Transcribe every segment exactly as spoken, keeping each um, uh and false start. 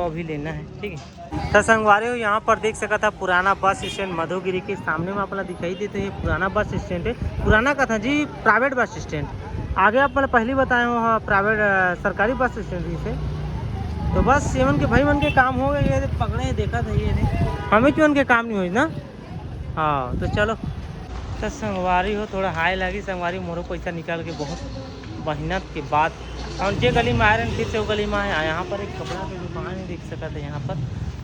अभी लेना है, ठीक है। तो संगवारी हो, यहाँ पर देख सकत हा पुराना बस स्टैंड मधुगिरी के सामने में अपना दिखाई देते हैं, पुराना बस स्टैंड है, पुराना कथा जी, प्राइवेट बस स्टैंड। आगे आप पहले बताए हो, हाँ, प्राइवेट, अ, सरकारी बस स्टैंड ही से। तो बस ये मन के भाई मन के काम हो गए, ये पकड़े हैं, देखा था ये रे। हमें क्यों उनके काम नहीं हुई ना। हाँ, तो चलो। तो संगवारी हो, थोड़ा हाय लगी संगवारी, मोरो पैसा निकाल के बहुत मेहनत के बाद। और जे गली में आए रहन, फिर से वो गली में आए। यहाँ पर एक कपड़ा के दुकान है, देख सकत है यहाँ पर।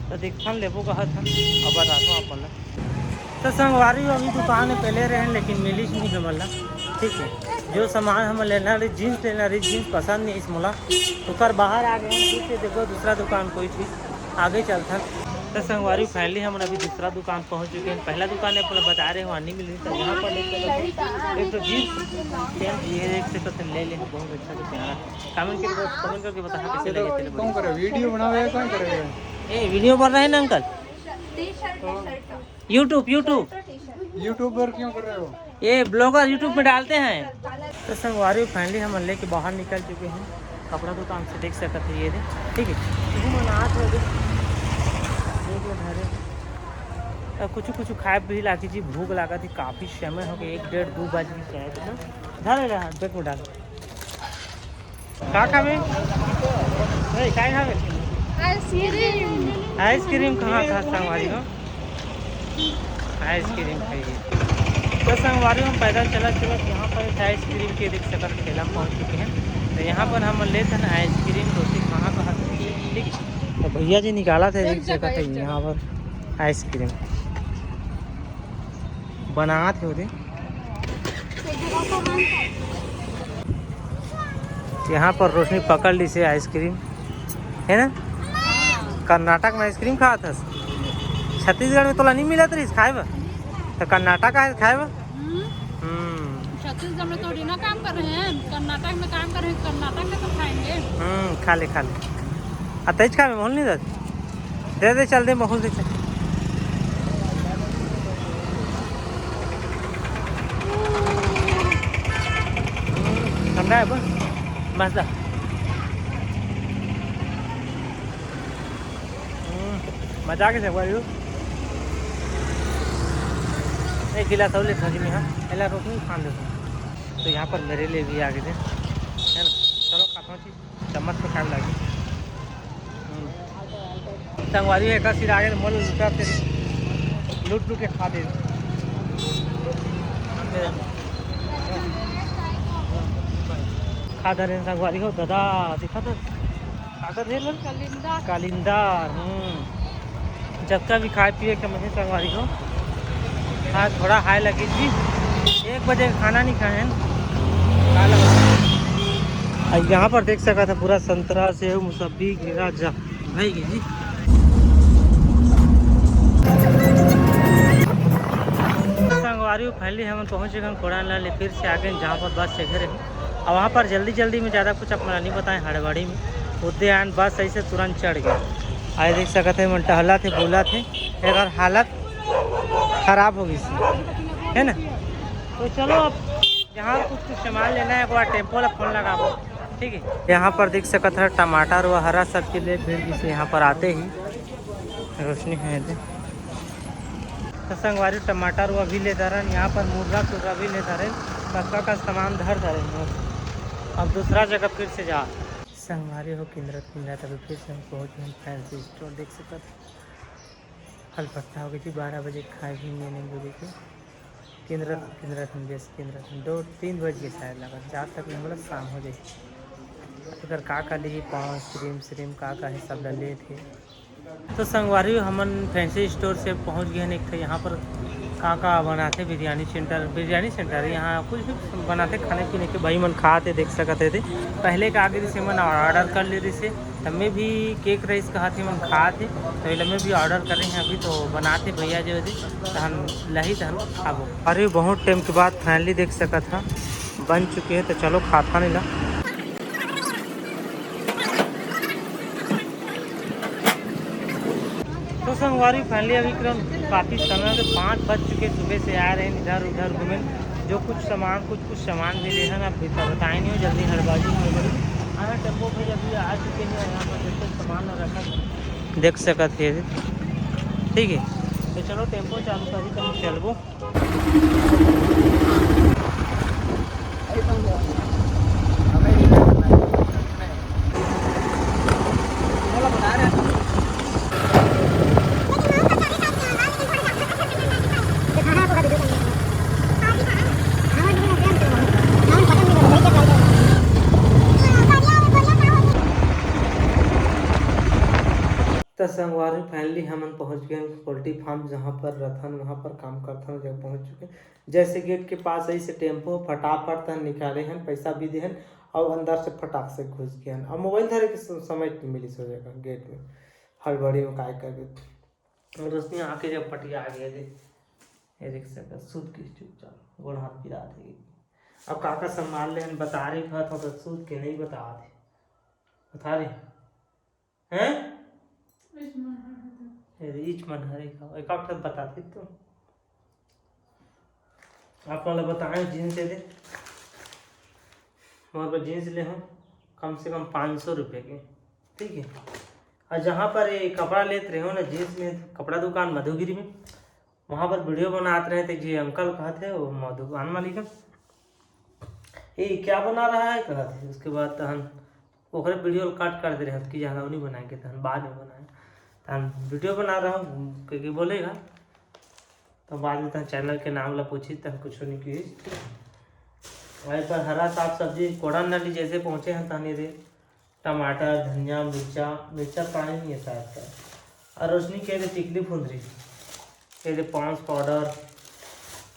तो देखथन, लेबो कहत हन, अब बताथों आप मन ला। तो संगवारी हो, अभी दुकान में पहले रहन, लेकिन मिलिस नहीं हमन ला। ठीक है, जो सामान हमन लेना रही, जींस लेना रही, जींस पसंद नहीं इस मोला, तो कर बाहर आ गए। ठीक है, देखो दूसरा दुकान कोई ठीक आगे चलथन। तो संगवारी, finally हमन अभी दूसरा दुकान पहुंच चुके हैं। पहला दुकान है, अपना बता रहे हो, नहीं मिल रही, तो यहाँ पर देख सकते हो, एक तो जींस पैंट, ये देख सकते हो, ले ले, बहुत अच्छा से प्यारा। कमेंट करके, कमेंट करके बताना कैसे लगे तेरे को। कौन करे, वीडियो बनावे या कौन करे? ए, वीडियो बन रहा है ना अंकल? YouTube, YouTube। यूट्यूबर क्यों कर रहे हो? ये ब्लॉगर YouTube में डालते हैं। तो संगवारी, finally हमन लेके बाहर निकल चुके हैं कपड़ा दुकान से, देख सकत है ये दे, ठीक है। यही मन आत हो दे, देख लो धरे। अब कुछ कुछ खाए भी लागी जी, भूख लागत है, काफ़ी समय हो गया, एक डेढ़ दो बज गई शायद ना। धरे रहा, बैग में डाल। का खाबे? ए, काय खाबे? आइसक्रीम। आइसक्रीम कहाँ खा संगवारी हो? आइसक्रीम खाइए। तो संगवारी, हम पैदल चलत चलत यहाँ पर एक आइसक्रीम के, देख सकत, ठेला पहुँच चुके हैं। तो यहाँ पर हम लेते हैं आइसक्रीम, तो उसे कहाँ कहाँ से, ठीक। तो भैया जी निकाला थे, देख सकत है यहाँ पर आइसक्रीम बनात हे ओदे। यहाँ पर रोशनी पकड़ ली से आइसक्रीम, है ना? कर्नाटक में आइसक्रीम खात हस, छत्तीसगढ़ में तोला नहीं मिलत रहीस खाए बर, तो कर्नाटक आए खाए बर। हम्म। हम्म। छत्तीसगढ़ में थोड़ी ना काम कर रहे हैं, कर्नाटक में काम कर रहे हैं, कर्नाटक में तो खाएंगे। हम्म, खा ले, खा ले। आ, तेज खाबे, मोहन नहीं दे। दे दे, चल दे, बहुत दे, चल। ठंडा है, बोल। मस्त। हम्म, मजा आ गया, संगवारी हो। एक गिलास और ले, थोड़ी में, हाँ, एला रोक नहीं, खान दे। तो यहाँ पर मेरे लिए भी आ गए थे, है ना? चलो, खाता हूँ चीज। चम्मच पे खाए लागी। हम्म। संगवारी एक सिर आगे मोल लुटा, फिर लूट लूट के खा दे। खा धरे संगवारी हो, दादा दिखा था। काकर हे लल? कलिंदर। कलिंदर, हम्म। जतका भी खाए पिए के मजे संगवारी हो। आज थोड़ा हाय लगी जी, एक बजे का खाना नहीं खाए हैं। का लगा? आ, यहाँ पर देख सका था पूरा संतरा, सेव, मुसब्बी, घेरा जा भाई जी। संगवारी हो, finally हम पहुँच गए कोड़ान लाल, फिर से आ गए जहाँ पर बस चढ़े रहे। और वहाँ पर जल्दी जल्दी में ज़्यादा कुछ अपना नहीं बताए, हड़बड़ी में उद्यान बस ऐसे तुरंत चढ़ गया। आए देख सकत है, मन टहला थे, बोला थे, एक हालत खराब हो गई थी, है ना? तो चलो, अब यहाँ कुछ कुछ सामान लेना है, एक बार टेम्पो ला फोन लगाबो, ठीक है। यहाँ पर देख सकत है, टमाटर व हरा सब्जी ले भीड़ जैसे यहाँ पर आते ही रोशनी है दे। तो संगवारी, टमाटर वो अभी ले धरन, यहाँ पर मुर्रा सुर्रा भी ले धरन, कतका का सामान धर धरन। अब दूसरा जगह फिर से जा। संगवारी हो, किंदरत किंदरत अभी फिर से हम पहुँच गए फैंसी स्टोर, देख सकत। फल पत्ता हो गई थी बारह बजे, खाए भी नहीं, नहीं बजे के। किंदरत किंदरत हम बेस किंदरत हम दो तीन बज गए शायद, लगा चार तक में बोला शाम हो जाए। अगर का का ली, पाँच क्रीम श्रीम का का है, सब ला ले थे। तो संगवारी, हमन फैंसी स्टोर से पहुंच गए हैं एक ठे यहाँ पर का का बनाते बिरयानी सेंटर, बिरयानी सेंटर यहाँ कुछ भी बनाते खाने पीने के। भाई मन खाते देख सकत है, पहले का आगे से मन ऑर्डर कर ले रही से, तब में भी केक रईस कहा थे मन खाते, तो एला में भी ऑर्डर कर रहे हैं अभी, तो बनाते भैया जी, तो हम लही तो हम खाबो। अरे बहुत टाइम के बाद finally देख सकत हा बन चुके हैं, तो चलो खाता नहीं ला। तो संगवारी, finally अभी क्रम काफ़ी समय हो गए, पाँच बज चुके, सुबह से आ रहे हैं इधर उधर घूमे, जो कुछ सामान, कुछ कुछ सामान भी लेना ना, अभी तो बताए नहीं हो, जल्दी हड़बाजी हड़बड़ी। हाँ, टेम्पो भाई अभी आ चुके हैं, यहाँ पर देखो सामान रखा है। देख सकत हे, ठीक है। तो चलो टेम्पो चालू करी, तो हम चलबो। त संगवारी, finally हमन पहुंच गए हैं पोल्ट्री फार्म, जहां पर रथन, वहां पर काम करथन, जब पहुंच चुके हैं। जैसे गेट के पास आई से टेम्पो फटाफट तहन निकाले हन, पैसा भी दे हन और अंदर से फटाक से घुस गए हन। अब मोबाइल धरे के स-, समय नहीं मिली सो जगह गेट में, हड़बड़ी में काय करबे। और उसने आके जब पटिया आ गया दे, ये देख सकत, सूत के चुपचाप गोड़ हाथ पिरा दे। अब काका संभाल ले हन, बता रही था, तो सूत के नहीं बता दे, बता रही हैं? इच मन हर है तो। ए, इच मन हर एक, एक आध ठन बता दे तो। आप वाला बताएं, जींस दे दे। मोर बर जींस ले हो कम से कम पाँच सौ रुपये के, ठीक है। और जहाँ पर ये कपड़ा लेत रहे हो ना, जींस में, कपड़ा दुकान मधुगिरी में, वहाँ पर वीडियो बनात रहे थे, जी अंकल कहत हे, वो म-, दुकान मालिक है, "ये क्या बना रहा है?" कहत हे। उसके बाद तहन ओकरे वीडियो काट कर दे रहे हैं कि ज़्यादा नहीं बनाएंगे, तहन बाद में बनाए, तहन वीडियो बना रहा हूँ क्योंकि बोलेगा, तो बाद में तहन चैनल के नाम ला पूछी, तहन कुछ नहीं की। वहीं पर हरा साग सब्जी कोड़ा नली जैसे पहुँचे हैं, तहन ये दे टमाटर, धनिया, मिर्चा, मिर्चा पानी नहीं है शायद का। और रोशनी कह दे टिकली फुंदरी, कह दे पॉन्ड्स पाउडर,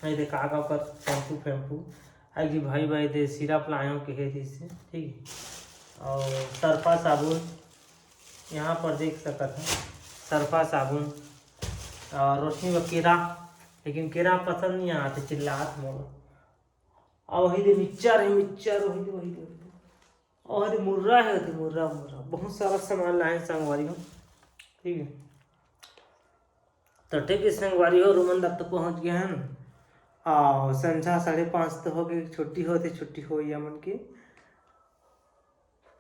नहीं दे का का कर शैम्पू फैम्पू। आई कि भाई भाई दे सिरप लाए हो कहे थे इससे, ठीक है। और सर्फा साबुन, यहाँ पर देख सकत है सर्फा साबुन। और रोशनी व केरा, लेकिन केरा पसंद नहीं आते, चिल्लात मोला। और वही दे मिक्सचर है, मिक्सचर, वही दे, वही दे, वही दे। और ये मुर्रा है, ये मुर्रा, मुर्रा, बहुत सारा सामान लाए हैं संगवारी हो, ठीक है। तो ठीक है संगवारी हो, रूम अंदर तो पहुँच गए हैं। और संझा साढ़े पाँच तो हो गए, छुट्टी होते, छुट्टी हो या मन की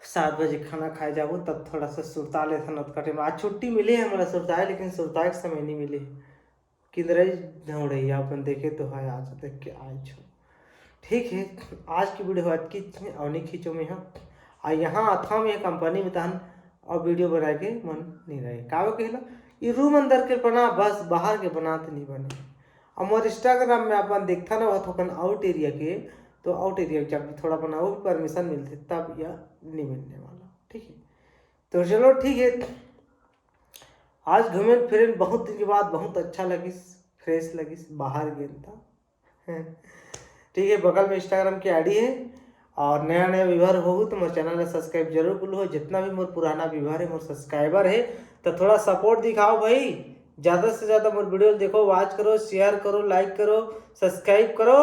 सात बजे खाना खाए जाबो, तब थोड़ा सा सुरता लेथन ओतका टाइम। आज छुट्टी मिले है हमारा सुरताए, लेकिन सुरताए के समय नहीं मिले। किंदरई झौड़ैया अपन देखे तो है, आज देख के आए छो। ठीक है, आज की वीडियो अतकी और नहीं खींचो मैं, हाँ। आ यहाँ अथवा में कंपनी में तहन और वीडियो बनाए के मन नहीं रहे। काबर कहेला, ये रूम अंदर के बना, बस बाहर के बनात नहीं बने। और मोर इंस्टाग्राम में अपन देखता ना, वो थोकन आउट एरिया के, तो आउट एरिया के जाके थोड़ा बनाओ, परमिशन मिलते तब यह नहीं मिलने वाला, ठीक है। तो चलो ठीक है, आज घूमे फिरे बहुत दिन के बाद, बहुत अच्छा लगिस, फ्रेश लगिस, बाहर गेन था। ठीक है, बगल में इंस्टाग्राम की आईडी है। और नया नया व्यूअर हो तो मोर चैनल ला सब्सक्राइब जरूर कर लो। जितना भी मोर पुराना व्यूअर है, मोर सब्सक्राइबर है, तो थोड़ा सपोर्ट दिखाओ भाई। ज़्यादा से ज़्यादा मोर वीडियो देखो, वॉच करो, शेयर करो, लाइक करो, सब्सक्राइब करो,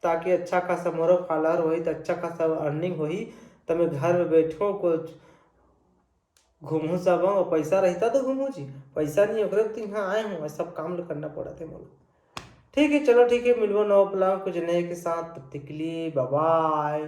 ताकि अच्छा खासा मोरो फॉलोअर होही, तो अच्छा खासा अर्निंग होही। तो मैं घर में बैठो कुछ घूमू सब, और पैसा रहता तो घूमू जी, पैसा नहीं, ओकरे तो यहाँ आए हूँ, सब काम ल करना पड़त है मोला। ठीक है, चलो ठीक है, मिलबो नवा ब्लॉग कुछ नए के साथ, तब तक के लिए बाय बाय।